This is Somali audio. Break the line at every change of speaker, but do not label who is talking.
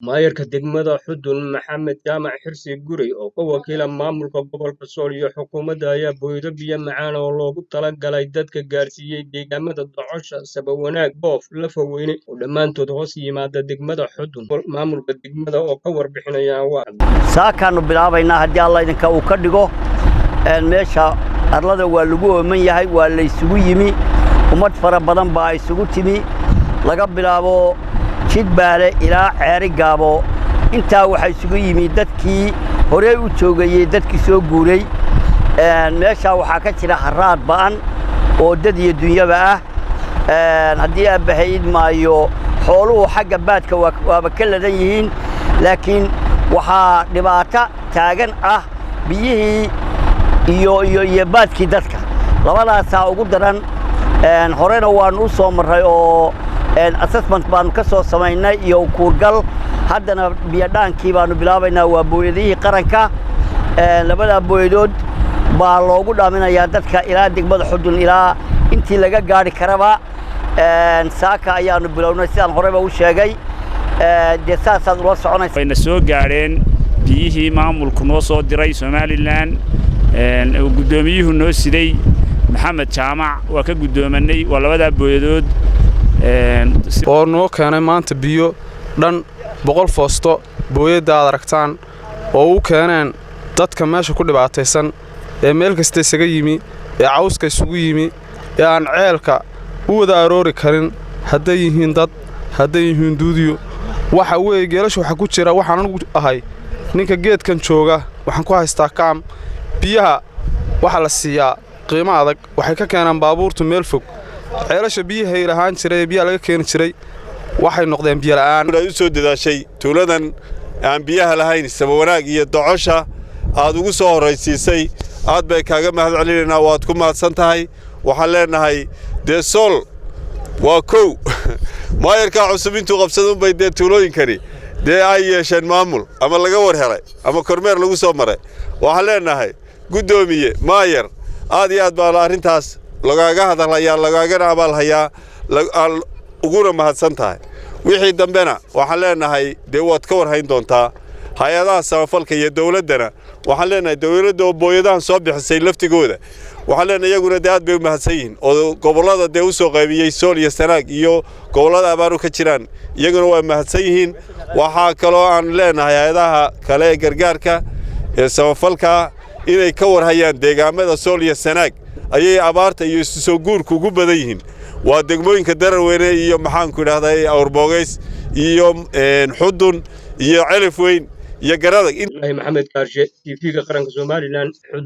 Maayarka degmada Xudun Maxamed Jaamac Xirsi Gurey oo ka wakiila maamulka gobolka Sool iyo xukuumadda ayaa booyado biyo macaan oo loogu talagalay dadka gaarsiiyey deegaamada Docosha, Sabawanaag, Boof, Lafaweyne oo dhammaantood hoos yimaada degmada Xudun. Maamulka degmada oo ka warbixinaya waa
Saakaannu bilaabaynaa haddii Alla idinka uu ka dhigo. Meesha arlada waa lagu ooman yahay, waa la isugu yimi, ummad fara badan baa isugu timi. Laga bilaabo Jidbaale ilaa Ceeri Gaabo, intaa waxaa isugu yimi dadkii horey u joogayey, dadkii soo guuray. Meeshaa waxaa ka jira haraad ba'an oo dad iyo dunyaba ah. Haddii aabbahayd maayo, xooluhu xagga baadka waaba ka ladan yihiin, laakiin waxaa dhibaato taagan ah biyihii iyo baadkii dadka, labadaasaa ugu daran. Horena waannu u soo marray oo assessment baannu ka soo samaynay iyo kuurgal. Haddana biyodhaankii baannu bilaabaynaa. Waa booyadihii qaranka, labadaa booyadood baa loogu dhaaminayaa dadka ilaa degmada Xudun ilaa intii laga gaadhi karaba. Saaka ayaannu bilownay, sidaan horeba u sheegay. Dee saasaad ula soconaysa.
Wayna soo gaadheen biyihii maamulku noo soo diray Somaliland, guddoomiyuhu noo siday Maxamed Jaamac. Waa ka guddoomanay, waa labadaa booyadood.
Oo noo keenay maanta biyo dhan 100 foosto, booyadda aad aragtaan, oo u keeneen dadka meesha ku dhibaataysan ee meel kasta isaga yimi, ee cawska isugu yimi, ee aan ceelka u wada aroori karin, hadday yihiin dad, hadday yihiin duudiyo. Waxa weeye geelasha waxaa ku jira. Waxaan anugu ahay ninka geedkan jooga, waxaan ku haystaa kaam. Biyaha waxaa la siiyaa qiimo adag, waxay ka keenaan baabuurtu meel fog. Ceelasha biyahay lahaan jiray ee biyaha laga keeni jiray waxay noqdeen biyola'aan.
Aad u soo dadaashay tuuladan aan biyaha lahayn, Sabawanaag iyo Docosha, aad ugu soo horraysiisay, aad bay kaaga mahad celinaynaa. Waad ku mahadsan tahay. Waxaan leenahay dee Sool waa kow. Maayarkaa cusub intuu qabsadunbay dee tuulooyinkani dee ay yeesheen maamul ama laga war helay ama kormeer lagu soo maray. Waxaan leenahay, guddoomiye maayar, aad iyo aad baa arrintaas lagaaga hadalhayaa, lagaagana abaalhayaa, uguna mahadsan tahay. Wixii dambena waxaan leenahay dee waad ka war hayn doontaa hay-adaha samafalka iyo dawladdana. Waxaan leenahay dawladda oo booyadahan soo bixisay laftigooda, waxaan leenahay iyaguna dee aad bay u mahadsan yihiin, oo gobollada dee u soo qaybiyey Sool iyo Sanaag iyo gobollada abaaru ka jiraan, iyaguna waa mahadsan yihiin. Waxaa kaloo aan leenahay hay-adaha kale ee gargaarka ee samafalka inay ka warhayaan deegaamada Sool iyo Sanaag ayay abaarta iyo isu soo guurku ugu badan yihiin. Waa degmooyinka Dararweyne iyo, maxaanku idhahday, Awrboogays iyo Xudun iyo Celif Weyn iyo Garadag.
Maxamed Kaarshe, TV-ga qaranka Somaliland.